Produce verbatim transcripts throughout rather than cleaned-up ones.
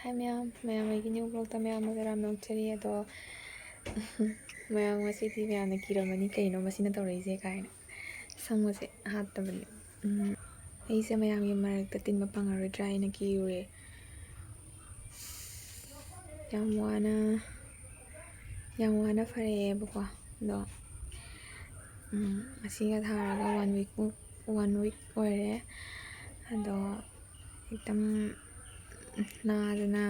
ꯍꯥꯏ ꯃꯌꯥꯝ, ꯃꯌꯥꯝ ꯑꯩꯒꯤ new vlogꯇ ꯃꯌꯥꯝ ꯑꯃ ꯇꯔꯥꯝꯅ ꯑꯣꯛꯆꯔꯤ꯫ ꯑꯗꯣ ꯃꯌꯥꯝ ꯉꯁꯤꯗꯤ ꯃꯌꯥꯝꯅ ꯀꯤꯔꯝꯃꯅꯤ, "ꯀꯩꯅꯣ ꯃꯁꯤꯅ ꯇꯧꯔꯛꯏꯁꯦ?" ꯀꯥꯏꯅ꯫ ꯁꯝꯒꯁꯦ ꯍꯥꯠꯇꯕꯅꯦ꯫ ꯎꯝ, ꯑꯩꯁꯦ ꯃꯌꯥꯝꯒꯤ ꯃꯔꯛꯇ ꯇꯤꯟꯕ ꯐꯪꯉꯔꯣꯏꯗ꯭ꯔꯥ ꯍꯥꯏꯅ ꯀꯤꯔꯨꯔꯦ꯫ ꯌꯥꯝ ꯋꯥꯅ, ꯌꯥꯝ ꯋꯥꯅ ꯐꯔꯛꯑꯦꯕꯀꯣ꯫ ꯑꯗꯣ, ꯎꯝ, ꯑꯁꯤꯒ ꯊꯥꯔꯒ one week ꯃꯨꯛ, one week ꯑꯣꯏꯔꯦ꯫ ꯑꯗꯣ ꯈꯤꯇꯪ ꯅꯥꯗꯅ,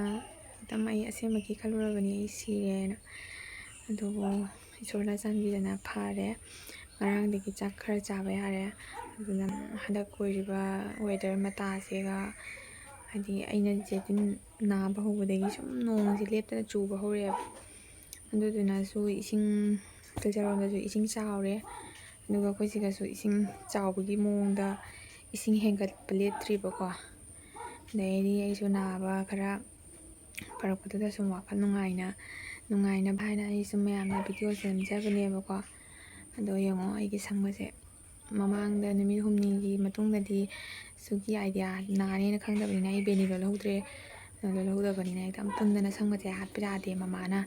ꯈꯤꯇꯪ ꯑꯩ ꯑꯁꯦꯡꯕꯒꯤ ꯈꯜꯂꯨꯔꯕꯅꯤ ꯑꯩ ꯁꯤꯔꯦꯅ꯫ ꯑꯗꯨꯕꯨ ꯏꯁꯣꯔꯅ ꯆꯥꯟꯕꯤꯗꯅ ꯐꯔꯦ꯫ ꯉꯔꯥꯡꯗꯒꯤ ꯆꯥꯛ ꯈꯔ ꯆꯥꯕ ꯌꯥꯔꯦ꯫ ꯑꯗꯨꯅ ꯍꯟꯗꯛ ꯑꯣꯏꯔꯤꯕ weather ꯃꯇꯥꯁꯤꯒ, ꯍꯥꯏꯗꯤ ꯑꯩꯅ ꯆꯦ ꯇꯤꯟ ꯅꯥꯕ ꯍꯧꯕꯗꯒꯤ ꯁꯨꯝ ꯅꯣꯡꯁꯦ ꯂꯦꯞꯇꯅ ꯆꯨꯕ ꯍꯧꯔꯛꯑꯦꯕ꯫ ꯑꯗꯨꯗꯨꯅꯁꯨ ꯏꯁꯤꯡ, ꯇꯨꯔꯦꯜꯔꯣꯝꯗꯁꯨ ꯏꯁꯤꯡ ꯆꯥꯎꯔꯦ꯫ ꯑꯗꯨꯒ ꯑꯩꯈꯣꯏ ꯁꯤꯒꯁꯨ ꯏꯁꯤꯡ ꯆꯥꯎꯕꯒꯤ ꯃꯑꯣꯡꯗ ꯏꯁꯤꯡ ꯍꯦꯟꯒꯠꯄ ꯂꯦꯞꯇ꯭ꯔꯤꯕꯀꯣ꯫ ꯑꯗꯩꯗꯤ ꯑꯩꯁꯨ ꯅꯥꯕ ꯈꯔ ꯐꯔꯛꯄꯗꯨꯗ ꯁꯨꯝ ꯋꯥꯈꯜ ꯅꯨꯡꯉꯥꯏꯅ, ꯅꯨꯡꯉꯥꯏꯅꯕ ꯍꯥꯏꯅ ꯑꯩꯁꯨ ꯃꯌꯥꯝꯅ videoꯁꯦ ꯅꯝꯖꯕꯅꯦꯕꯀꯣ꯫ ꯑꯗꯣ ꯌꯦꯡꯉꯣ ꯑꯩꯒꯤ ꯁꯝꯒꯁꯦ꯫ ꯃꯃꯥꯡꯗ ꯅꯨꯃꯤꯠ ꯍꯨꯝꯅꯤꯒꯤ ꯃꯇꯨꯡꯗꯗꯤ ꯁꯨꯒꯤ idea ꯅꯥꯅꯦꯅ ꯈꯪꯗꯕꯅꯤꯅ ꯑꯩ ꯕꯦꯅꯤꯂꯣ ꯂꯧꯍꯧꯗ꯭ꯔꯦ꯫ ꯑꯗꯣ ꯂꯧꯍꯧꯗꯕꯅꯤꯅ ꯍꯦꯛꯇ ꯄꯨꯟꯗꯅ ꯁꯝꯒꯁꯦ ꯍꯥꯠꯄ ꯌꯥꯗꯦ꯫ ꯃꯃꯥꯅ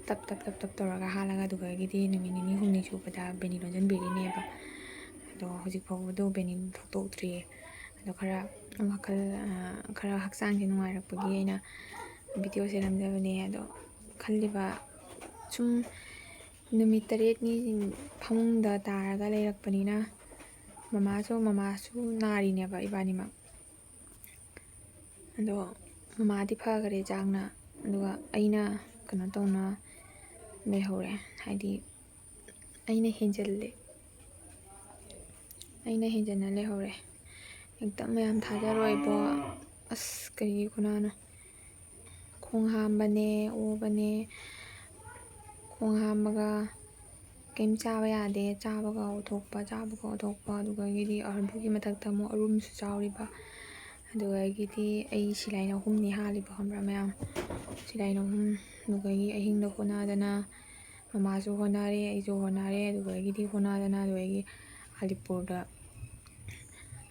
ꯇꯞ ꯇꯞ ꯇꯞ ꯇꯞ ꯇꯧꯔꯒ ꯍꯥꯠꯂꯒ ꯑꯗꯨꯗꯒꯤꯗꯤ ꯅꯨꯃꯤꯠ ꯅꯤꯅꯤ ꯍꯨꯝꯅꯤ ꯁꯨꯕꯗ ꯕꯦꯅꯤ ꯂꯣꯟꯁꯤꯟꯕꯤꯔꯤꯅꯦꯕ꯫ ꯑꯗꯣ ꯍꯧꯖꯤꯛ ꯐꯥꯎꯕꯗꯣ ꯕꯦꯅꯤ ꯊꯣꯛꯇꯣꯛꯇ꯭ꯔꯤꯌꯦ꯫ ꯑꯗꯣ ꯈꯔ ꯋꯥꯈꯜ, ꯑ, ꯈꯔ ꯍꯛꯆꯥꯡꯁꯦ ꯅꯨꯡꯉꯥꯏꯔꯛꯄꯒꯤ ꯑꯩꯅ videoꯁꯦ ꯅꯝꯖꯕꯅꯦ꯫ ꯑꯗꯣ ꯈꯜꯂꯤꯕ ꯁꯨꯝ ꯅꯨꯃꯤꯠ ꯇꯔꯦꯠꯅꯤ ꯐꯃꯨꯡꯗ ꯇꯥꯔꯒ ꯂꯩꯔꯛꯄꯅꯤꯅ ꯃꯃꯥꯁꯨ, ꯃꯃꯥꯁꯨ ꯅꯥꯔꯤꯅꯦꯕ ꯏꯕꯥꯅꯤꯃꯛ꯫ ꯑꯗꯣ ꯃꯃꯥꯗꯤ ꯐꯈꯔꯦ ꯆꯥꯡꯅ, ꯑꯗꯨꯒ ꯑꯩꯅ ꯀꯩꯅꯣ ꯇꯧꯅ ꯂꯩꯍꯧꯔꯦ, ꯍꯥꯏꯗꯤ ꯑꯩꯅ ꯍꯦꯟꯖꯜꯂꯦ, ꯑꯩꯅ ꯍꯦꯟꯖꯟꯅ ꯂꯩꯍꯧꯔꯦ꯫ ꯍꯦꯛꯇ ꯃꯌꯥꯝ ꯊꯥꯖꯔꯣꯏꯕꯣ꯫ ꯑꯁ ꯀꯔꯤꯒꯤ ꯈꯨꯅꯥꯅꯣ꯫ ꯈꯣꯡ ꯍꯥꯝꯕꯅꯦ, ꯑꯣꯕꯅꯦ, ꯈꯣꯡ ꯍꯥꯝꯕꯒ ꯀꯩꯝ ꯆꯥꯕ ꯌꯥꯗꯦ, ꯆꯥꯕꯒ ꯑꯣꯊꯣꯛꯄ, ꯆꯥꯕꯒ ꯑꯣꯊꯣꯛꯄ꯫ ꯑꯗꯨꯗꯒꯤꯗꯤ ꯑꯗꯨꯒꯤ ꯃꯊꯛꯇ ꯑꯃꯨꯛ ꯑꯔꯨꯝꯁꯨ ꯆꯥꯎꯔꯤꯕ꯫ ꯑꯗꯨꯗꯒꯤꯗꯤ ꯑꯩ saline ꯑꯍꯨꯝꯅꯤ ꯍꯥꯜꯂꯤꯕ, ꯈꯪꯕ꯭ꯔꯥ ꯃꯌꯥꯝ? Saline ꯑꯍꯨꯝ꯫ ꯑꯗꯨꯗꯒꯤ ꯑꯍꯤꯡꯗ ꯍꯣꯠꯅꯗꯅ, ꯃꯃꯥꯁꯨ ꯍꯣꯠꯅꯔꯦ, ꯑꯩꯁꯨ ꯍꯣꯠꯅꯔꯦ꯫ ꯑꯗꯨꯗꯒꯤꯗꯤ ꯍꯣꯠꯅꯗꯅ ꯑꯗꯨꯗꯒꯤ ꯑꯂꯤꯄꯨꯔꯗ,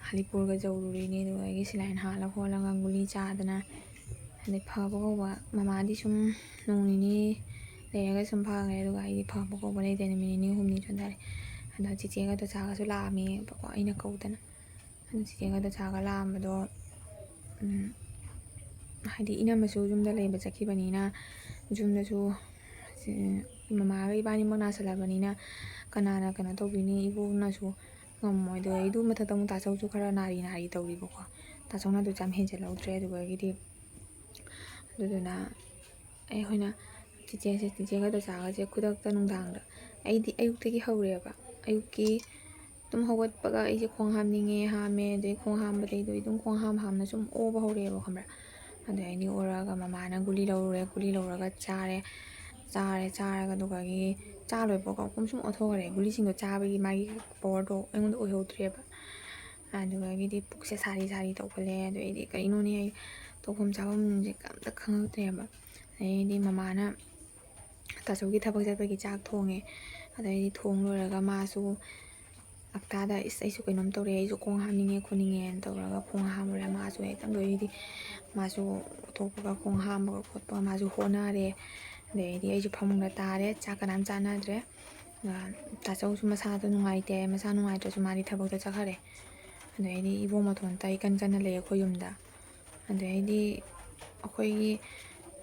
ꯑꯂꯤꯄꯨꯔꯒ ꯌꯧꯔꯨꯔꯤꯅꯦ꯫ ꯑꯗꯨꯗꯒꯤ saline ꯍꯥꯜꯂ ꯈꯣꯠꯂꯒ ꯒꯨꯂꯤ ꯆꯥꯗꯅ ꯑꯗꯩ ꯐꯕ ꯀꯧꯕ, ꯃꯃꯥꯗꯤ ꯁꯨꯝ ꯅꯣꯡ ꯅꯤꯅꯤ ꯂꯩꯔꯒ ꯁꯨꯝ ꯐꯈ꯭ꯔꯦ, ꯑꯗꯨꯒ ꯑꯩꯗꯤ ꯐꯕ ꯀꯧꯕ ꯂꯩꯇꯦ, ꯅꯨꯃꯤꯠ ꯅꯤꯅꯤ ꯍꯨꯝꯅꯤ ꯆꯣꯟꯊꯔꯦ꯫ ꯑꯗꯣ ꯆꯤꯆꯦꯒ ꯇꯆꯥꯒꯁꯨ ꯂꯥꯛꯑꯝꯃꯦꯕꯀꯣ, ꯑꯩꯅ ꯀꯧꯗꯅ꯫ ꯑꯗꯨ ꯆꯤꯆꯦꯒ ꯇꯆꯥꯒ ꯂꯥꯛꯑꯝꯕꯗꯣ, ꯎꯝ, ꯍꯥꯏꯗꯤ ꯏꯅꯝꯃꯁꯨ ꯌꯨꯝꯗ ꯂꯩꯕ ꯆꯠꯈꯤꯕꯅꯤꯅ, ꯌꯨꯝꯗꯁꯨ ꯁꯤ-, ꯃꯃꯥꯒ ꯏꯕꯥꯅꯤꯃꯛ ꯅꯥꯁꯜꯂꯕꯅꯤꯅ ꯀꯅꯥꯅ ꯀꯩꯅꯣ ꯇꯧꯕꯤꯅꯤ? ꯏꯕꯣꯛꯅꯁꯨ ꯉꯝꯃꯣꯏ꯫ ꯑꯗꯣ ꯑꯩꯗꯨ ꯃꯊꯛꯇ ꯑꯃꯨꯛ ꯇꯥꯆꯧꯁꯨ ꯈꯔ ꯅꯥꯔꯤ ꯅꯥꯔꯤ ꯇꯧꯔꯤꯕꯀꯣ꯫ ꯇꯥꯆꯧꯅ ꯑꯗꯨ ꯌꯥꯝ ꯍꯦꯟꯖꯜꯍꯧꯗ꯭ꯔꯦ꯫ ꯑꯗꯨꯗꯒꯤꯗꯤ, ꯑꯗꯨꯗꯨꯅ ꯑꯩꯈꯣꯏꯅ ꯆꯤꯆꯦꯁꯦ, ꯆꯤꯆꯦꯒ ꯇꯆꯥꯒꯁꯦ ꯈꯨꯗꯛꯇ ꯅꯨꯡꯗꯥꯡꯗ, ꯑꯩꯗꯤ ꯑꯌꯨꯛꯇꯒꯤ ꯍꯧꯔꯦꯕ꯫ ꯑꯌꯨꯛꯀꯤ ꯇꯨꯝ ꯍꯧꯒꯠꯄꯒ ꯑꯩꯁꯦ ꯈꯣꯡ ꯍꯥꯝꯅꯤꯡꯉꯦ, ꯍꯥꯝꯃꯦ꯫ ꯑꯗꯩ ꯈꯣꯡ ꯍꯥꯝꯕꯗꯩꯗꯤ ꯑꯗꯨꯝ ꯈꯣꯡ ꯍꯥꯝ ꯍꯥꯝꯅ ꯁꯨꯝ ꯑꯣꯕ ꯍꯧꯔꯛꯑꯦꯕ, ꯈꯪꯕ꯭ꯔꯥ? ꯑꯗꯩ ꯑꯩꯗꯤ ꯑꯣꯔꯒ ꯃꯃꯥꯅ ꯒꯨꯂꯤ ꯂꯧꯔꯨꯔꯦ, ꯒꯨꯂꯤ ꯂꯧꯔꯒ ꯆꯥꯔꯦ꯫ ꯆꯥꯔꯦ, ꯆꯥꯔꯒ ꯑꯗꯨꯒꯒꯤ ꯆꯥ ꯂꯣꯏꯕꯒ ꯀꯨꯝ ꯁꯨꯝ ꯑꯣꯟꯊꯣꯛꯈ꯭ꯔꯦ꯫ ꯒꯨꯂꯤꯁꯤꯡꯗꯣ ꯆꯥꯕꯒꯤ ꯃꯥꯒꯤ ꯄꯋꯥꯔꯗꯣ ꯑꯩꯉꯣꯟꯗ ꯑꯣꯏꯍꯧꯗ꯭ꯔꯦꯕ꯫ ꯑꯗꯨꯗꯒꯤꯗꯤ ꯄꯨꯛꯁꯦ ꯁꯥꯔꯤ ꯁꯥꯔꯤ ꯇꯧꯈꯠꯂꯛꯑꯦ꯫ ꯑꯗꯨ ꯑꯩꯗꯤ ꯀꯔꯤꯅꯣꯅꯦ, ꯑꯩ ꯇꯧꯐꯝ ꯆꯥꯐꯝꯁꯦ ꯀꯝꯇ ꯈꯪꯉꯛꯇ꯭ꯔꯦꯕ꯫ ꯑꯗꯩꯗꯤ ꯃꯃꯥꯅ ꯇꯥꯆꯧꯒꯤ ꯊꯕꯛ ꯆꯠꯄꯒꯤ ꯆꯥꯛ ꯊꯣꯡꯉꯦ꯫ ꯑꯗꯩꯗꯤ ꯊꯣꯡ ꯂꯣꯏꯔꯒ ꯃꯥꯁꯨ ꯍꯞꯇꯥꯗ, "ꯏꯁ, ꯑꯩꯁꯨ ꯀꯩꯅꯣꯝ ꯇꯧꯔꯦ, ꯑꯩꯁꯨ ꯈꯣꯡ ꯍꯥꯝꯅꯤꯡꯉꯦ ꯈꯣꯠꯅꯤꯡꯉꯦꯅ" ꯇꯧꯔꯒ ꯈꯣꯡ ꯍꯥꯝꯃꯨꯔꯦ꯫ ꯃꯥꯁꯨ ꯍꯦꯛꯇ ꯂꯣꯏꯔꯗꯤ ꯃꯥꯁꯨ ꯊꯣꯛꯄꯒ ꯈꯣꯡ ꯍꯥꯝꯕꯒ ꯈꯣꯠꯄꯒ ꯃꯥꯁꯨ ꯍꯣꯠꯅꯔꯦ꯫ ꯑꯗꯩꯗꯤ ꯑꯩꯁꯨ ꯐꯃꯨꯡꯗ ꯇꯥꯔꯦ, ꯆꯥꯛ ꯀꯅꯥꯝ ꯆꯥꯅꯗ꯭ꯔꯦ꯫ ꯑꯗꯨꯒ ꯇꯥꯆꯧꯁꯨ ꯃꯁꯥꯗꯣ ꯅꯨꯡꯉꯥꯏꯇꯦ, ꯃꯁꯥ ꯅꯨꯡꯉꯥꯏꯇ꯭ꯔꯁꯨ ꯃꯥꯗꯤ ꯊꯕꯛꯇ ꯆꯠꯈꯔꯦ꯫ ꯑꯗꯩꯗꯤ ꯏꯕꯣꯛ ꯃꯇꯣꯟꯇ ꯏꯀꯟ ꯀꯟꯅ ꯂꯩ ꯑꯩꯈꯣꯏ ꯌꯨꯝꯗ꯫ ꯑꯗꯩꯗꯤ ꯑꯩꯈꯣꯏꯒꯤ,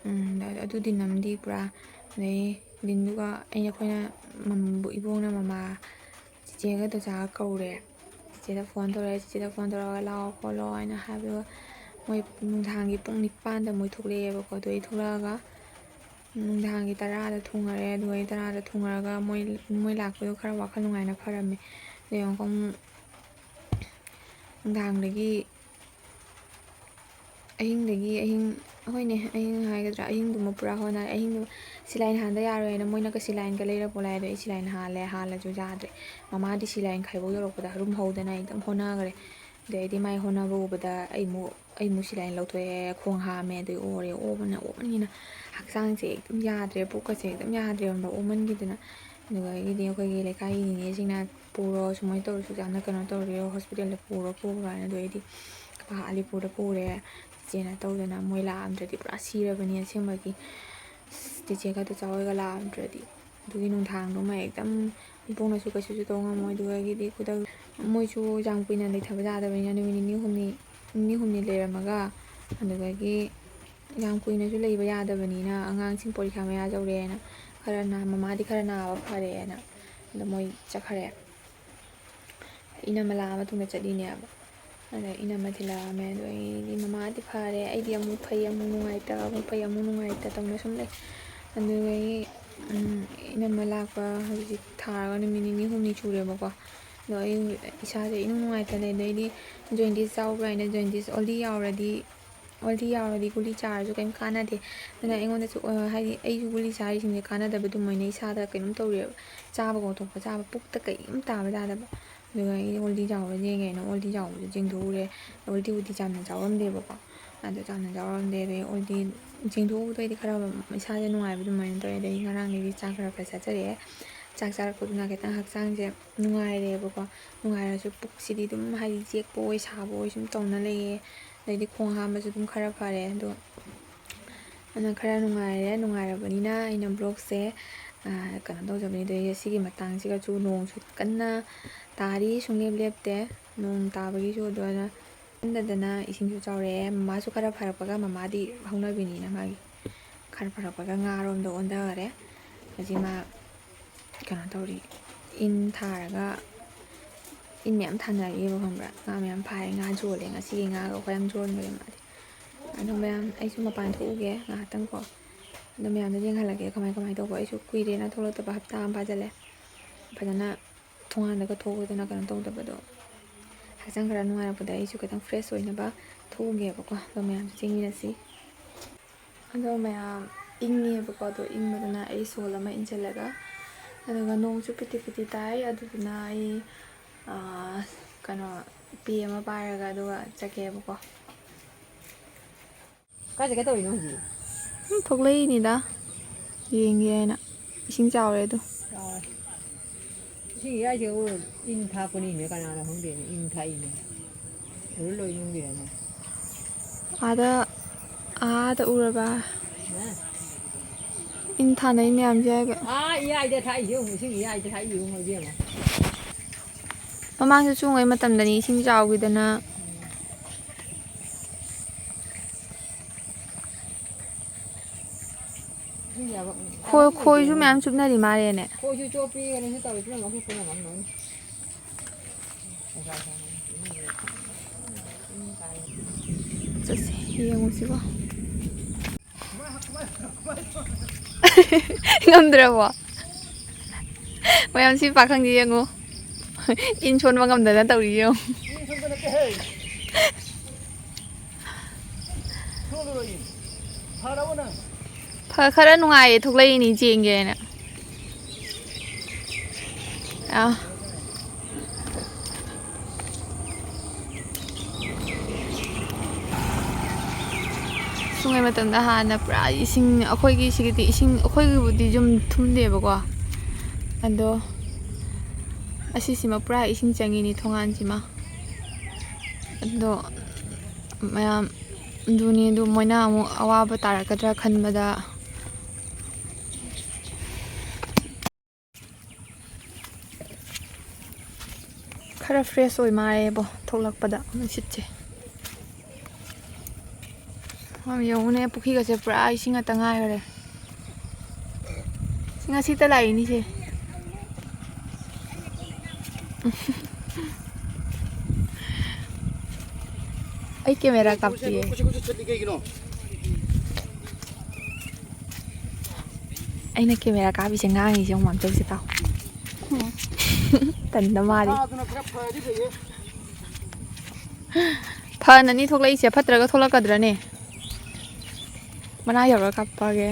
ꯎꯝ, ꯑꯗꯨ ꯗꯤꯟ ꯑꯃꯗꯤ ꯄꯨꯔꯥ, ꯑꯗꯩ ꯗꯤꯟꯗꯨꯒ ꯑꯩꯅ, ꯑꯩꯈꯣꯏꯅ ꯃꯝ-, ꯏꯕꯣꯛꯅ ꯃꯃꯥ ꯆꯤꯆꯦꯒ ꯇꯆꯥꯒ ꯀꯧꯔꯦ꯫ ꯆꯤꯆꯦꯗ ꯐꯣꯟ ꯇꯧꯔꯛꯑꯦ, ꯆꯤꯆꯦꯗ ꯐꯣꯟ ꯇꯧꯔꯒ "ꯂꯥꯛꯑꯣ ꯈꯣꯠꯂꯣ" ꯍꯥꯏꯅ ꯍꯥꯏꯕꯗꯨꯒ ꯃꯣꯏ ꯅꯨꯡꯗꯥꯡꯒꯤ ꯄꯨꯡ ꯅꯤꯄꯥꯟꯗ ꯃꯣꯏ ꯊꯣꯛꯂꯛꯑꯦꯕꯀꯣ꯫ ꯑꯗꯨ ꯑꯩ ꯊꯣꯛꯂꯛꯑꯒ ꯅꯨꯡꯗꯥꯡꯒꯤ ꯇꯔꯥꯗ ꯊꯨꯡꯉꯔꯦ꯫ ꯑꯗꯨꯒ ꯑꯩ ꯇꯔꯥꯗ ꯊꯨꯡꯉꯔꯒ ꯃꯣꯏ, ꯃꯣꯏ ꯂꯥꯛꯄꯗꯣ ꯈꯔ ꯋꯥꯈꯜ ꯅꯨꯡꯉꯥꯏꯅ ꯐꯔꯝꯃꯦ꯫ ꯑꯗꯩ ꯑꯃꯨꯛꯀ ꯑꯃꯨꯛ ꯅꯨꯡꯗꯥꯡꯗꯒꯤ, ꯑꯍꯤꯡꯗꯒꯤ, ꯑꯍꯤꯡ, ꯍꯣꯏꯅꯦ, ꯑꯍꯤꯡ ꯍꯥꯏꯒꯗ꯭ꯔꯥ, ꯑꯍꯤꯡꯗꯨꯃ ꯄꯨꯔꯥ ꯍꯣꯠꯅꯔꯦ꯫ ꯑꯍꯤꯡꯗꯨ ꯁꯤꯂꯥꯏꯟ ꯍꯥꯟꯗ ꯌꯥꯔꯣꯏꯅ ꯃꯣꯏꯅꯒ ꯁꯤꯂꯥꯏꯟꯒ ꯂꯩꯔ ꯄꯨꯔꯛꯑꯦ꯫ ꯑꯗꯣ ꯑꯩ ꯁꯤꯂꯥꯏꯟ ꯍꯥꯜꯂꯦ, ꯍꯥꯜꯂꯁꯨ ꯌꯥꯗ꯭ꯔꯦ꯫ ꯃꯃꯥꯗꯤ ꯁꯤꯂꯥꯏꯟ ꯈꯥꯏꯕꯣꯛ ꯌꯧꯔꯛꯄꯗ ꯍꯔꯨꯝ ꯍꯧꯗꯅ ꯑꯩ ꯑꯗꯨꯝ ꯍꯣꯠꯅꯈ꯭ꯔꯦ꯫ ꯑꯗꯩꯗꯤ ꯃꯥꯏ ꯍꯣꯠꯅꯕ ꯎꯕꯗ ꯑꯩ ꯑꯃꯨꯛ, ꯑꯩ ꯑꯃꯨꯛ ꯁꯤꯂꯥꯏꯟ ꯂꯧꯊꯣꯛꯑꯦ, ꯈꯣꯡ ꯍꯥꯝꯃꯦ, ꯑꯗꯩ ꯑꯣꯔꯦ꯫ ꯑꯣꯕꯅ, ꯑꯣꯕꯅꯤꯅ ꯍꯛꯆꯥꯡꯁꯦ ꯑꯗꯨꯝ ꯌꯥꯗ꯭ꯔꯦ, ꯄꯨꯛꯀꯁꯦ ꯑꯗꯨꯝ ꯌꯥꯗ꯭ꯔꯦ, ꯈꯪꯕ꯭ꯔꯥ? ꯑꯣꯃꯟꯈꯤꯗꯅ꯫ ꯑꯗꯨꯗꯒꯤꯗꯤ ꯑꯩꯈꯣꯏꯒꯤ ꯂꯩꯀꯥꯏꯒꯤ ꯅꯤꯅꯦꯁꯤꯡꯅ "ꯄꯨꯔꯣ, ꯁꯨꯃꯥꯏꯅ ꯇꯧꯔꯁꯨ ꯌꯥꯝꯅ ꯀꯩꯅꯣ ꯇꯧꯔꯦ, ꯍꯣꯁꯄꯤꯇꯥꯜꯗ ꯄꯨꯔꯣ, ꯄꯨꯔꯣ" ꯍꯥꯏꯅ꯫ ꯑꯗꯨ ꯑꯩꯗꯤ ꯑꯥ ꯑꯂꯤꯄꯨꯔꯗ ꯄꯨꯔꯦ꯫ ꯆꯦꯅ ꯇꯧꯗꯅ ꯃꯣꯏ ꯂꯥꯛꯑꯝꯗ꯭ꯔꯗꯤ ꯄꯨꯔꯥ ꯁꯤꯔꯕꯅꯤ ꯑꯁꯦꯡꯕꯒꯤ꯫ ꯑꯁ, ꯆꯦꯆꯦꯒꯗꯣ ꯆꯥꯎꯔꯒ ꯂꯥꯛꯑꯝꯗ꯭ꯔꯗꯤ꯫ ꯑꯗꯨꯒꯤ ꯅꯨꯡꯗꯥꯡꯗꯨꯃ ꯑꯦꯛꯗꯝ ꯏꯕꯣꯛꯅꯁꯨ ꯀꯩꯁꯨꯁꯨ ꯇꯧ ꯉꯝꯃꯣꯏ꯫ ꯑꯗꯨꯗꯒꯤꯗꯤ ꯈꯨꯗꯛ ꯃꯣꯏꯁꯨ ꯌꯥꯝ ꯀꯨꯏꯅ ꯂꯩꯊꯕ ꯌꯥꯗꯕꯅꯤꯅ ꯅꯨꯃꯤꯠ ꯅꯤꯅꯤ ꯍꯨꯝꯅꯤ, ꯅꯤꯅꯤ ꯍꯨꯝꯅꯤ ꯂꯩꯔꯝꯃꯒ, ꯑꯗꯨꯗꯒꯤ ꯌꯥꯝ ꯀꯨꯏꯅꯁꯨ ꯂꯩꯕ ꯌꯥꯗꯕꯅꯤꯅ ꯑꯉꯥꯡꯁꯤꯡ ꯄꯣꯔꯤꯈꯥ ꯃꯌꯥ ꯌꯧꯔꯦꯅ ꯈꯔ ꯅꯥ-, ꯃꯃꯥꯗꯤ ꯈꯔ ꯅꯥꯕ ꯐꯔꯦꯅ ꯑꯗ ꯃꯣꯏ ꯆꯠꯈ꯭ꯔꯦ꯫ ꯏꯅꯝꯃ ꯂꯥꯛꯑ ꯃꯇꯨꯡꯗ ꯆꯠꯂꯤꯅꯦꯕ꯫ ꯑꯗ ꯏꯅꯝꯃ ꯊꯤꯜꯂꯛꯑꯝꯃꯦ꯫ ꯑꯗꯣ ꯑꯩꯗꯤ ꯃꯃꯥꯗꯤ ꯐꯔꯦ, ꯑꯩꯗꯤ ꯑꯃꯨꯛ ꯐꯩ ꯑꯃꯨꯛ ꯅꯨꯡꯉꯥꯏꯇ, ꯑꯃꯨꯛ ꯐꯩ ꯑꯃꯨꯛ ꯅꯨꯡꯉꯥꯏꯇ ꯇꯧꯅ ꯁꯨꯝ ꯂꯩ꯫ ꯑꯗꯨꯗꯒꯤ ꯏꯅꯝꯃ ꯂꯥꯛꯄ ꯍꯧꯖꯤꯛ ꯊꯥꯔꯒ ꯅꯨꯃꯤꯠ ꯅꯤꯅꯤ ꯍꯨꯝꯅꯤ ꯁꯨꯔꯦꯕꯀꯣ꯫ ꯑꯗꯣ ꯑꯩ ꯏꯁꯥꯁꯦ ꯏꯅꯨꯡ ꯅꯨꯡꯉꯥꯏꯇ ꯂꯩ꯫ ꯑꯗꯩꯗꯤ ꯖꯣꯏꯟꯗꯤꯁ ꯌꯥꯎꯕ꯭ꯔꯥ ꯍꯥꯏꯅ, ꯖꯣꯏꯟꯗꯤꯁ ꯑꯣꯜꯗꯤ ꯌꯥꯎꯔꯗꯤ ꯑꯣꯜꯗꯤ ꯌꯥꯎꯔꯗꯤ ꯒꯨꯂꯤ ꯆꯥꯔꯁꯨ ꯀꯩꯝ ꯀꯥꯟꯅꯗꯦ꯫ ꯑꯗꯨꯅ ꯑꯩꯉꯣꯟꯗꯁꯨ, ꯑ, ꯍꯥꯏꯗꯤ ꯑꯩꯁꯨ ꯒꯨꯂꯤ ꯆꯥꯔꯤꯁꯤꯡꯁꯦ ꯀꯥꯟꯅꯗꯕ ꯑꯗꯨꯃꯥꯏꯅ ꯏꯁꯥꯗ ꯀꯩꯅꯣꯝ ꯇꯧꯔꯦꯕ꯫ ꯆꯥꯕ ꯀꯧꯊꯣꯛꯄ ꯆꯥꯕ ꯄꯨꯛꯇ ꯀꯩꯝ ꯇꯥꯕ ꯇꯥꯗꯕ꯫ ꯑꯗꯨꯒ ꯑꯩ ꯑꯣꯜꯗꯤ ꯆꯥꯎꯕ ꯌꯦꯡꯉꯦꯅ ꯑꯣꯜꯗꯤ ꯆꯥꯎꯕꯗꯣ ꯆꯦꯡꯊꯣꯛꯎꯔꯦ꯫ ꯑꯣꯜꯗꯤꯕꯨꯗꯤ ꯌꯥꯝꯅ ꯆꯥꯎꯔꯝꯗꯦꯕꯀꯣ꯫ ꯑꯗꯣ ꯌꯥꯝꯅ ꯆꯥꯎꯔꯝꯗꯦ꯫ ꯑꯗꯩ ꯑꯣꯜꯗꯤ ꯆꯦꯡꯊꯣꯛꯎꯕꯗꯩꯗꯤ ꯈꯔ ꯏꯁꯥꯁꯦ ꯅꯨꯡꯉꯥꯏꯕ ꯑꯗꯨꯃꯥꯏꯅ ꯇꯧꯔꯦ꯫ ꯑꯗꯩ ꯉꯔꯥꯡꯗꯒꯤꯗꯤ ꯆꯥꯛ ꯈꯔ ꯈꯔ ꯆꯥꯖꯔꯛꯑꯦ꯫ ꯆꯥꯛ ꯆꯥꯔꯛꯄꯗꯨꯅ ꯈꯤꯇꯪ ꯍꯛꯆꯥꯡꯁꯦ ꯅꯨꯡꯉꯥꯏꯔꯦꯕꯀꯣ꯫ ꯅꯨꯡꯉꯥꯏꯔꯁꯨ ꯄꯨꯛꯁꯤꯗꯤ ꯑꯗꯨꯝ ꯍꯥꯏꯗꯤ ꯆꯦꯛꯄ ꯑꯣꯏ ꯁꯥꯕ ꯑꯣꯏ ꯁꯨꯝ ꯇꯧꯅ ꯂꯩꯌꯦ꯫ ꯑꯗꯩꯗꯤ ꯈꯣꯡ ꯍꯥꯝꯕꯁꯨ ꯑꯗꯨꯝ ꯈꯔ ꯐꯔꯦ꯫ ꯑꯗꯣ ꯑꯗꯨꯅ ꯈꯔ ꯅꯨꯡꯉꯥꯏꯔꯦ꯫ ꯅꯨꯡꯉꯥꯏꯔꯕꯅꯤꯅ ꯑꯩꯅ ꯕ꯭ꯂꯣꯛꯁꯦ, ꯑ, ꯀꯩꯅꯣ ꯇꯧꯖꯕꯅꯤ꯫ ꯑꯗꯩ ꯉꯁꯤꯒꯤ ꯃꯇꯥꯡꯁꯤꯒꯁꯨ ꯅꯣꯡꯁꯨ ꯀꯟꯅ ꯇꯥꯔꯤ, ꯁꯨꯡꯂꯦꯞ ꯂꯦꯞꯇꯦ꯫ ꯅꯣꯡ ꯇꯥꯕꯒꯤꯁꯨ ꯑꯗꯨꯅ ꯍꯟꯗꯗꯅ ꯏꯁꯤꯡꯁꯨ ꯆꯥꯎꯔꯛꯑꯦ꯫ ꯃꯃꯥꯁꯨ ꯈꯔ ꯐꯔꯛꯄꯒ, ꯃꯃꯥꯗꯤ ꯍꯧꯅꯕꯤꯅꯤꯅ ꯃꯥꯒꯤ, ꯈꯔ ꯐꯔꯛꯄꯒ ꯉꯥꯔꯣꯝꯗ ꯑꯣꯟꯊꯈꯔꯦ꯫ ꯍꯧꯖꯤꯛ ꯃꯥ ꯀꯩꯅꯣ ꯇꯧꯔꯤ, ꯏꯟ ꯊꯥꯔꯒ, ꯏꯟ ꯃꯌꯥꯝ ꯊꯥꯅꯔꯤꯑꯕ, ꯈꯪꯕ꯭ꯔꯥ? ꯉꯥ ꯃꯌꯥꯝ ꯐꯥꯏ, ꯉꯥ ꯌꯣꯜꯂꯦ꯫ ꯉꯁꯤꯒꯤ ꯉꯥꯒ ꯑꯩꯈꯣꯏ ꯌꯥꯝ ꯌꯣꯟꯈ꯭ꯔꯦ ꯃꯥꯗꯤ꯫ ꯑꯗꯣ ꯃꯌꯥꯝ, ꯑꯩꯁꯨ ꯃꯄꯥꯟ ꯊꯣꯛꯎꯒꯦ ꯉꯥꯏꯍꯥꯛꯇꯪꯀꯣ꯫ ꯑꯗꯣ ꯃꯌꯥꯝꯗ ꯌꯦꯡꯍꯜꯂꯒꯦ ꯀꯃꯥꯏ ꯀꯃꯥꯏꯅ ꯇꯧꯕ꯫ ꯑꯩꯁꯨ ꯀꯨꯏꯔꯦꯅ ꯊꯣꯛꯂꯛꯇꯕ, ꯍꯞꯇꯥ ꯑꯃ ꯐꯥꯖꯤꯜꯂꯦ꯫ ꯐꯖꯅ ꯊꯣꯡꯒꯥꯟꯗꯒ ꯊꯣꯛꯎꯗꯅ ꯀꯩꯅꯣ ꯇꯧꯗꯕꯗꯣ꯫ ꯍꯛꯆꯥꯡ ꯈꯔ ꯅꯨꯡꯉꯥꯏꯔꯛꯄꯗ ꯑꯩꯁꯨ ꯈꯤꯇꯪ ꯐ꯭ꯔꯦꯁ ꯑꯣꯏꯅꯕ ꯊꯣꯛꯎꯒꯦꯕꯀꯣ꯫ ꯑꯗꯣ ꯃꯌꯥꯝꯁꯨ ꯌꯦꯡꯃꯤꯟꯅꯁꯤ꯫ ꯑꯗꯣ ꯃꯌꯥꯝ ꯏꯪꯉꯦꯕꯀꯣ꯫ ꯑꯗꯣ ꯏꯪꯕꯗꯨꯅ ꯑꯩ ꯁꯣꯜ ꯑꯃ ꯏꯟꯁꯤꯜꯂꯒ, ꯑꯗꯨꯒ ꯅꯣꯡꯁꯨ ꯄꯤꯇꯤ ꯄꯤꯇꯤ ꯇꯥꯏ꯫ ꯑꯗꯨꯗꯨꯅ ꯑꯩ, ꯑꯥ, ꯀꯩꯅꯣ, ꯄꯦ ꯑꯃ ꯄꯥꯏꯔꯒ ꯑꯗꯨꯒ ꯆꯠꯀꯦꯕꯀꯣ꯫ ꯀꯥꯏ ꯆꯠꯀꯦ ꯇꯧꯔꯤꯅꯣ ꯍꯧꯖꯤꯛ? ꯁꯨꯝ ꯊꯣꯛꯂꯛꯏꯅꯤꯗ, ꯌꯦꯡꯒꯦ ꯍꯥꯏꯅ꯫ ꯏꯁꯤꯡ ꯆꯥꯎꯔꯦ ꯑꯗꯣ꯫ ꯆꯥꯎꯔꯦ꯫ ꯏꯁꯤꯡ ꯏꯌꯥꯏꯁꯦ ꯏꯟ ꯊꯥꯛꯄꯅꯤꯅꯦ, ꯀꯅꯥꯅꯣ ꯈꯪꯗꯦꯅꯦ, ꯏꯟ ꯊꯥꯛꯏꯅꯦ꯫ ꯎꯔꯨ ꯂꯣꯏ ꯏꯃꯨꯡꯒꯤꯔꯅꯦ? ꯑꯥꯗ, ꯑꯥꯗ ꯎꯔꯕ? ꯏꯟ ꯊꯥꯅꯩ ꯃꯌꯥꯝꯁꯦ ꯍꯥꯏꯕ꯫ ꯑꯥ, ꯏꯌꯥꯏꯗ ꯊꯥꯛꯏꯁꯦ ꯌꯦꯡꯉꯨ, ꯏꯁꯤꯡ ꯏꯌꯥꯏꯗ ꯊꯥꯛꯏꯁꯦ ꯌꯦꯡꯉꯨ, ꯏꯕꯦꯝꯃ꯫ ꯃꯃꯥꯡꯗ ꯆꯨꯉꯩ ꯃꯇꯝꯗꯅꯤ ꯏꯁꯤꯡ ꯆꯥꯎꯈꯤꯗꯅ꯫ ꯏꯁꯤꯡ ꯌꯥꯕ-, ꯈꯣꯏ-, ꯈꯣꯏꯁꯨ ꯃꯌꯥꯝ ꯆꯨꯞꯅꯔꯤ ꯃꯥꯜꯂꯦꯅꯦ꯫ ꯈꯣꯏꯁꯨ ꯆꯣꯞꯄꯤ, ꯀꯩꯅꯣꯁꯨ ꯇꯧꯔꯤ, ꯄꯨꯝꯅꯃꯛꯀꯤ ꯄꯨꯝꯅꯃꯛ ꯂꯣꯏꯅ꯫ ꯆꯠꯁꯦ, ꯌꯦꯡꯉꯨꯁꯤꯀꯣ꯫ ꯉꯝꯗ꯭ꯔꯕꯣ? ꯃꯌꯥꯝ ꯁꯤ ꯄꯥꯈꯪꯁꯦ ꯌꯦꯡꯉꯨ꯫ ꯏꯟ ꯁꯣꯟꯕ ꯉꯝꯗꯅ ꯇꯧꯔꯤ ꯌꯦꯡꯉꯨ꯫ ꯐ-, ꯈꯔ ꯅꯨꯡꯉꯥꯏꯌꯦ ꯊꯣꯛꯂꯛꯏꯅꯤ ꯆꯦꯟꯒꯦꯅ꯫ ꯑꯥ꯫ ꯁꯨꯡꯉꯩ ꯃꯇꯝꯗ ꯍꯥꯟꯅ ꯄꯨꯔꯥ ꯏꯁꯤꯡ, ꯑꯩꯈꯣꯏꯒꯤ ꯁꯤꯒꯤꯗꯤ ꯏꯁꯤꯡ, ꯑꯩꯈꯣꯏꯒꯤꯕꯨꯗꯤ ꯌꯨꯝ ꯊꯨꯝꯗꯦꯕꯀꯣ, ꯑꯗꯣ ꯑꯁꯤꯁꯤꯃ ꯄꯨꯔꯥ ꯏꯁꯤꯡ ꯆꯪꯉꯤꯅꯤ ꯊꯣꯡꯒꯥꯟꯁꯤꯃ꯫ ꯑꯗꯣ ꯃꯌꯥꯝ ꯑꯗꯨꯅꯤ, ꯑꯗꯨ ꯃꯣꯏꯅ ꯑꯃꯨꯛ ꯑꯋꯥꯕ ꯇꯥꯔꯛꯀꯗ꯭ꯔꯥ ꯈꯟꯕꯗ꯫ ꯈꯔ fresh ꯑꯣꯏ ꯃꯥꯜꯂꯦꯕꯣ ꯊꯣꯛꯂꯛꯄꯗ ꯅꯨꯡꯁꯤꯠꯁꯦ꯫ ꯌꯦꯡꯉꯨꯅꯦ, ꯄꯨꯈ꯭ꯔꯤꯒꯁꯦ ꯄꯨꯔꯥ ꯏꯁꯤꯡ ꯉꯥꯛꯇ ꯉꯥꯏꯈꯔꯦ꯫ ꯁꯤ ꯉꯁꯤꯇ ꯂꯥꯛꯏꯅꯤꯁꯦ꯫ ꯑꯩ camera ꯀꯥꯞꯄꯤꯌꯦ꯫ ꯑꯩꯅ camera ꯀꯥꯞꯄꯤꯁꯦ ꯉꯥꯡꯉꯤꯁꯦ ꯌꯦꯡꯉꯨ, ꯃꯥꯝꯇꯣꯏꯁꯦ ꯇꯥꯎ꯫ ꯇꯟꯗ ꯃꯥꯜꯂꯤ꯫ ꯐꯅꯅꯤ ꯊꯣꯛꯂꯛꯏꯁꯦ, ꯐꯠꯇ꯭ꯔꯒ ꯊꯣꯛꯂꯛꯀꯗ꯭ꯔꯅꯦ? ꯃꯅꯥ ꯌꯧꯔꯒ ꯀꯥꯞꯄꯛꯑꯒꯦ꯫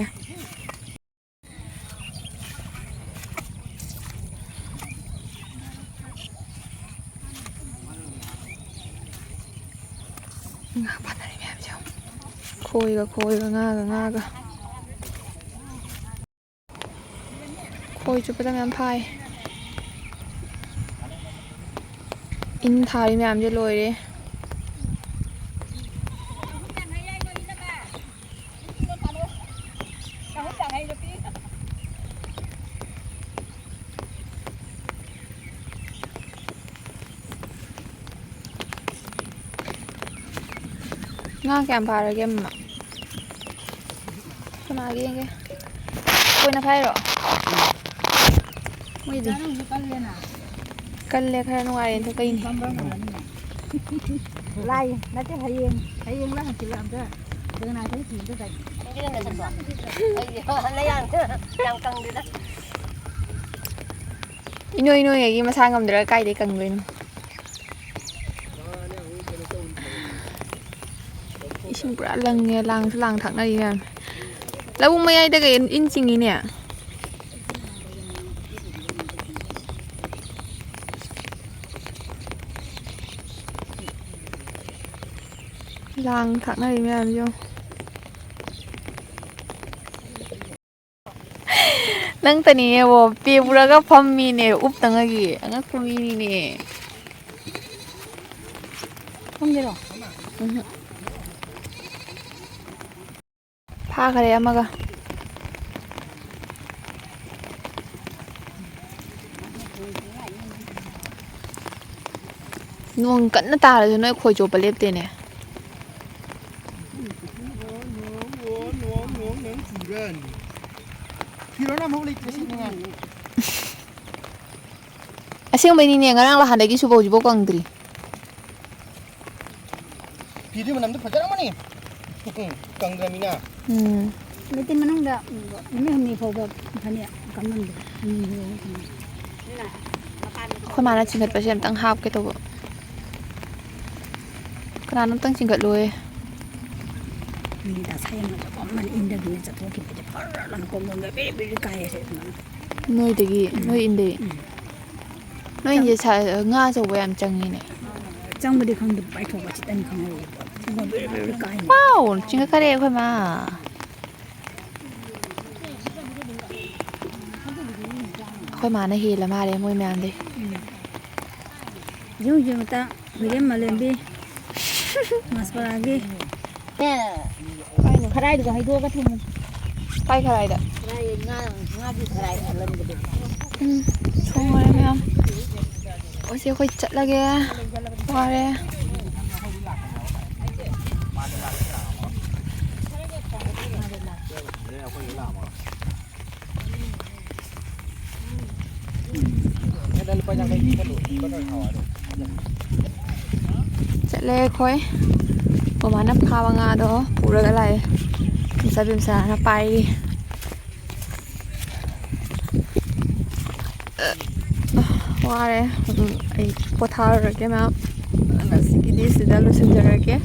ꯉꯥ ꯐꯥꯅꯔꯤ ꯃꯌꯥꯝꯁꯦ ꯌꯦꯡꯉꯨ꯫ ꯈꯣꯏꯒ ꯈꯣꯏꯒ, ꯉꯥꯒ ꯉꯥꯒ꯫ ꯈꯣꯏ ꯆꯨꯞꯄꯗ ꯃꯌꯥꯝ ꯐꯥꯏ꯫ ꯏꯟ ꯊꯥꯔꯤ ꯃꯌꯥꯝꯁꯦ ꯂꯣꯏꯔꯦ꯫ ꯉꯥ ꯀꯌꯥꯝ ꯐꯥꯔꯒꯦ, ꯑꯃ? ꯀꯅꯥꯒꯤ ꯌꯦꯡꯒꯦ? ꯑꯩꯈꯣꯏꯅ ꯐꯥꯏꯔꯣ? ꯃꯣꯏꯗꯤ? ꯉꯥꯅꯨꯁꯨ ꯀꯜꯂꯦꯅ꯫ ꯀꯜꯂꯦ, ꯈꯔ ꯅꯨꯡꯉꯥꯏꯔꯦ, ꯑꯗꯣ ꯀꯩꯅꯤ? ꯂꯥꯏ ꯅꯠꯇꯦ, ꯍꯌꯦꯡ, ꯍꯌꯦꯡꯂ ꯍꯪꯆꯤꯠꯂ ꯑꯝꯇ ꯒꯅꯥꯏ ꯈꯔ ꯊꯤꯕꯗ ꯆꯠꯁꯤ꯫ ꯌꯥꯝ ꯀꯪꯗꯦꯗ꯫ ꯏꯅꯣꯏ ꯅꯣꯏꯒꯩꯒꯤ ꯃꯁꯥ ꯉꯝꯗ꯭ꯔꯒ ꯀꯥꯏꯗꯩ ꯀꯪꯗꯣꯏꯅꯣ? ꯏꯁꯤꯡ ꯄꯨꯔꯥ ꯂꯪꯉꯦ, ꯂꯥꯡꯁꯨ ꯂꯥꯡ ꯊꯥꯛꯅꯔꯤ ꯃꯌꯥꯝ꯫ ꯂꯧꯕꯨꯛ ꯃꯌꯥꯏꯗꯒ ꯏꯟ, ꯏꯟ ꯆꯤꯡꯉꯤꯅꯦ꯫ ꯂꯥꯡ ꯊꯥꯛꯅꯔꯤ ꯃꯌꯥꯝꯁꯦ ꯌꯦꯡꯉꯣ꯫ ꯅꯪꯇꯅꯤꯅꯦ, ꯑꯣ, ꯄꯦ ꯄꯨꯔꯒ ꯐꯝꯃꯤꯅꯦ, ꯎꯞꯇꯉꯒꯤ꯫ ꯑꯉꯛꯄ ꯃꯤꯅꯤꯅꯦ꯫ ꯐꯝꯒꯦꯔꯣ? ꯎꯝꯍꯨꯝ꯫ ꯐꯥꯈꯔꯦ ꯑꯃꯒ꯫ ꯅꯣꯡ ꯀꯟꯅ ꯇꯥꯔꯁꯨ ꯅꯣꯏ ꯈꯣꯏ ꯆꯣꯞꯄ ꯂꯦꯞꯇꯦꯅꯦ꯫ ꯐꯤꯔꯣꯟ ꯑꯃꯐꯥꯎ ꯂꯩꯇ꯭ꯔꯦ ꯁꯦꯠꯅꯤꯡꯉꯥꯏ꯫ ꯑꯁꯦꯡꯕꯩꯅꯤꯅꯦ, ꯉꯔꯥꯡ ꯅꯍꯥꯟꯗꯒꯤ ꯁꯨꯕ ꯍꯧꯖꯤꯛꯐꯥꯎ ꯀꯪꯗ꯭ꯔꯤ꯫ ꯐꯤꯗꯨꯒꯤ ꯃꯅꯝꯗꯣ ꯐꯖꯔꯝꯃꯅꯤ꯫ ꯀꯪꯗ꯭ꯔꯃꯤꯅ꯫ ꯎꯝ꯫ ꯃꯤꯇꯤꯟ ꯃꯅꯨꯡꯗ ꯅꯨꯃꯤꯠ ꯍꯨꯝꯅꯤ ꯐꯥꯎꯕ ꯐꯅꯦꯛ ꯀꯪꯍꯟꯕ꯫ ꯍꯨꯝꯅꯤ ꯐꯥꯎꯕ ꯀꯪꯍꯟꯕ꯫ ꯑꯩꯈꯣꯏ ꯃꯥꯅ ꯆꯤꯡꯈꯠꯄꯁꯦ ꯑꯝꯇꯪ ꯍꯥꯞꯀꯦ ꯇꯧꯕ꯫ ꯀꯅꯥꯅꯣ ꯑꯝꯇꯪ ꯆꯤꯡꯈꯠꯂꯣꯌꯦ꯫ ꯃꯤ ꯗꯥ ꯁꯥꯏꯌꯦꯡꯅ ꯆꯠꯄ ꯑꯃꯅ ꯏꯟꯗꯒꯤꯅ ꯆꯠꯊꯣꯛꯈꯤꯕꯗꯤ ꯐꯔ ꯂꯪ ꯀꯣꯡ ꯂꯣꯝꯗ ꯕꯤꯔꯤ ꯕꯤꯔꯤ ꯀꯥꯏꯌꯦ ꯁꯦ꯫ ꯅꯣꯏꯗꯒꯤ, ꯎꯝ꯫ ꯅꯣꯏ ꯏꯟꯗꯩ? ꯎꯝ꯫ ꯅꯣꯏ ꯏꯟꯁꯦ ꯁꯥ-, ꯉꯥ ꯑꯆꯧꯕ ꯌꯥꯝ ꯆꯪꯉꯤꯅꯦ꯫ ꯆꯪꯕꯗꯤ ꯈꯪꯗꯦ, ꯄꯥꯏꯊꯣꯛꯄ ꯆꯤꯠꯇꯅꯤ ꯈꯪꯍꯧꯔꯣꯏ꯫ ꯕꯤꯔꯤ ꯕꯤꯔꯤ ꯀꯥꯏꯅꯦ꯫ ꯄꯥꯎ! ꯆꯤꯡꯈꯠꯈꯔꯦ ꯑꯩꯈꯣꯏ ꯃꯥ꯫ ꯑꯩꯈꯣꯏ ꯃꯥꯅ ꯍꯦꯜꯂ ꯃꯥꯜꯂꯦ ꯃꯣꯏ ꯃꯌꯥꯝꯗꯩ꯫ ꯎꯝ꯫ ꯌꯦꯡꯉꯨ, ꯌꯦꯡꯉꯨ, ꯇ ꯍꯨꯏꯔꯦꯟ ꯃꯥꯂꯦꯝꯕꯤ꯫ ꯃꯥꯁꯄꯔꯥꯒꯤ꯫ ꯈꯔꯥꯏꯗꯨꯒ ꯍꯩꯗꯣꯛꯑꯒ ꯊꯝꯃꯨ꯫ ꯀꯥꯏ ꯈꯔꯥꯏꯗ? ꯎꯝ, ꯊꯣꯡ ꯂꯣꯏꯔꯦ ꯃꯌꯥꯝ꯫ ꯑꯣꯁꯦ, ꯑꯩꯈꯣꯏ ꯆꯠꯂꯒꯦ꯫ ꯋꯥꯔꯦ꯫ ꯆꯠꯂꯦ ꯑꯩꯈꯣꯏ꯫ ꯃꯃꯥꯅ ꯐꯥꯕ ꯉꯥꯗꯣ ꯄꯨꯔꯒ ꯂꯥꯛꯑꯦ꯫ ꯏꯆꯥ ꯕꯦꯝꯆꯥꯅ ꯄꯥꯏꯔꯤ꯫ ꯋꯥꯔꯦ꯫ ꯎꯝ, ꯑꯩ ꯄꯣꯊꯥꯔꯨꯔꯒꯦ ꯃꯌꯥꯝ꯫ ꯉꯁꯤꯒꯤꯗꯤ ꯁꯤꯗ ꯂꯣꯏꯁꯤꯟꯖꯔꯒꯦ꯫